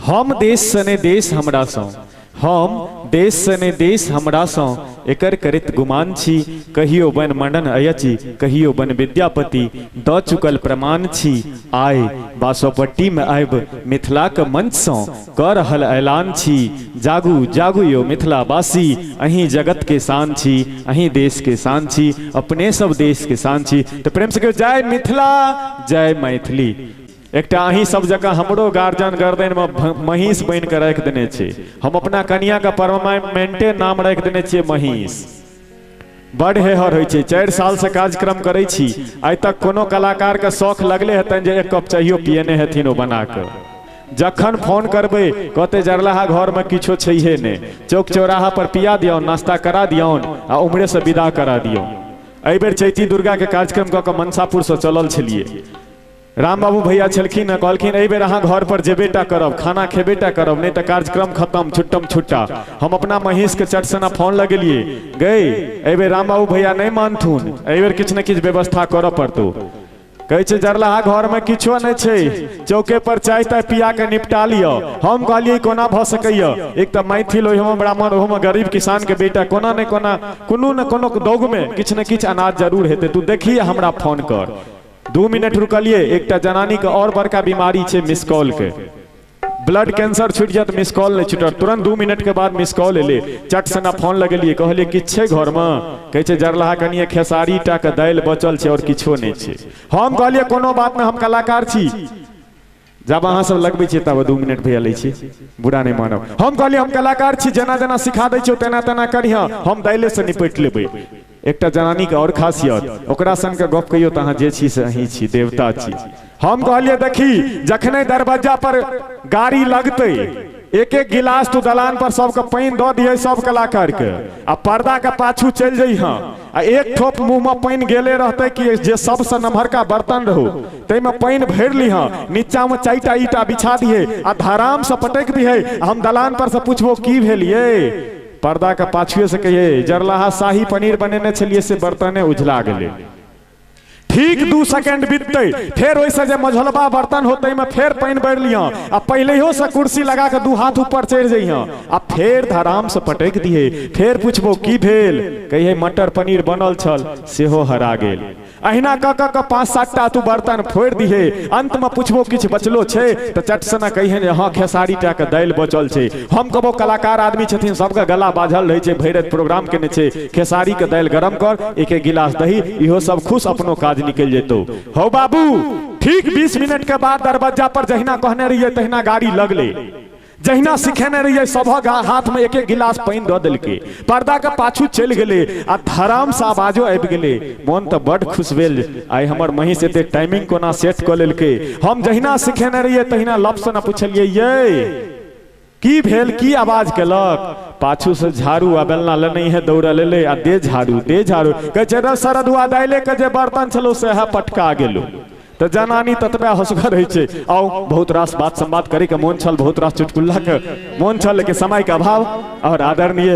हम देश से ने देश हमरा सँ, हम देश से ने देश हमरा सँ, एकर करैत गुमान छी। कहियो बन मंडन अयची, कहियो बन विद्यापति, दऽ चुकल प्रमाण छी। आइ बासोपट्टी में आबि मिथिलाक मंच सँ कऽ रहल ऐलान छी। जागू जागू यौ मिथिलावासी, अहीं जगत के शान छी, अहीं देश के शान छी, अपने सब देश के शान छी। तऽ प्रेम से कहियौ जय मिथिला जय मैथिली। एकटा अहीं सब जकाँ हमरो गार्जियन गर्दनिमे महींस बनि कऽ राखि देने छै। हम अपना कनियाके परमानेंटे नाम राखि देने छियै महींस। बड हेहर होइ छै। 4 सालसँ कार्यक्रम करै छी, आइ तक कोनो कलाकारके शौख लगले हेतनि जे एक कप चाहियो पियने हेथिन ओ बना कऽ। जखन फोन करबै कहतै जरलाहा घरमे किछो छैहे नहि, चौक चौराहा पर पिया दियौन, नाश्ता करा दियौन आ उम्हरेसँ विदा करा दियौन। एहिबेर चैती दुर्गाके कार्यक्रम कऽ कऽ मनसापुरसँ चलल छलियै। राम बाबू भैया छलखिन हँ, कहलखिन एहि बेर अहाँ घर पर जेबे टा करब, खाना खेबे टा करब, नहि तऽ कार्यक्रम खत्म, छुट्टम छुट्टा। हम अपना महींस के चटसना फोन लगेलियै, गई एहि बेर राम बाबू भैया नहि मानथुन, एहि बेर किछु ने किछु व्यवस्था करऽ पड़तौ। कहै छै जरलाहा घर में किछो नहि छै, चौके पर चाय ताय पिया के निपटा लिअ। हम कहलियै कोना भऽ सकैया, एक तऽ मैथिल, ओहिमे ब्राह्मण, ओहोमे गरीब किसान के बेटा, कोना ने कोना कोनो ने कोनो दौग में किछु ने किछु अनाज जरूर हेतै, तू देखिए हमरा फोन कर। 2 मिनट रुकलिए, एकटा जनानी के और बड़का बीमारी छै मिस कॉल के, ब्लड कैंसर छूट जात मिस कॉल नहीं छूटत। तुरंत 2 मिनट के बाद मिस कॉल एले, चट सना फोन लगेलिए, कहलिए किछु छै घर में? कहै छै जरलाहा कनिए खेसारी टा के दालि बचल छै और किछो नहीं छै। हम कहलिए कोनो बात नहीं, हम कलाकार छी, जब अहाँ सब लगबै छियै तब 2 मिनट भैया लै छी, बुरा नहीं मानब। हम कहलिए हम कलाकार छी, जेना जेना सिखा दै छियौ तेना तेना करिहँ, हम दाइले से निपटि लेबै। एकटा जनानी के और खासियत, ओकरा संग के गप कहियो तऽ अहाँ जे छी से अहीं छी, देवता छी। हम कहलिए देखी जखने दरवाजा पर गाड़ी लगतै, एक एक गिलास तू दलान पर सबके पानि दऽ दिहे सब कलाकार के, आ पर्दा के पाछू चलि जइहँ, आ एक ठोप मुँह में पानि गेले रहतै कि जे सबसँ नमहरका बर्तन रहू ताहिमे पानि भरि लिहँ, नीचा में 4टा ईटा बिछा दिहे आ धराम से पटकि दिहे। हम दलान पर से पूछबो की भेल ये, पर्दा के पाछुए से कहिए जरलाहा शाही पनीर बनेने छलिए से बर्तने उझला गेलै। ठीक 2 सेकेंड बीतते फेर ओहिसँ जे मझलबा बर्तन होते में फेर पानि भरि लिहँ आ पहिलेहो से कुर्सी लगा के 2 हाथ ऊपर चढ़ि जइहँ आ फेर धराम से पटकि दिहे। फेर पूछबो की भेल, कहिए मटर पनीर बनल छल सेहो हरा गेल। अहिना कऽ कऽ कऽ 5-7 टा तू बर्तन फोड़ि दिहे। अंत में पूछबो किछु बचलो छै तऽ चट से ना कहिए जे हाँ खेसारी टा के दालि बचल छै। हम कहबो कलाकार आदमी छथिन, सबके गला बाझल रहै छै, भरि राति प्रोग्राम केने छै, खेसारी के दालि गरम कर, एक एक गिलास दही, इहो सब खुश, अपनो काज निकलि जेतौ। हौ बाबू, ठीक 20 मिनट के बाद दरवाजा पर जहिना कहने रहियै तहिना गाड़ी लगलै, जहिना सिखेने रहियै सभक हाथ में एक एक गिलास पानि दऽ देलकै, पर्दा के पाछू चलि गेलै आ धराम से आवाजो आबि गेलै। मोन तऽ बड खुश भेल, आइ हमर महींस एते टाइमिंग कोना सेट कऽ लेलकै। हम जहिना सिखेने रहियै तहिना लपसँ ने पुछलियै यै की भेल, की आवाज केलक? पाछू से झाड़ू आ बेलना लेने है दौड़ल एलै आ दे झाड़ू दे झाड़ू, कहै छै रे सरदुआ दाइले के जे बर्तन छलौ सएह पटका गेलौ। तऽ जनानी ततबे हसगर होइ छै। आउ बहुत रास बात संवाद करे के मोन छल, बहुत रास चुटकुल्ला के मोन छल, लेकिन समय के अभाव। और आदरणीय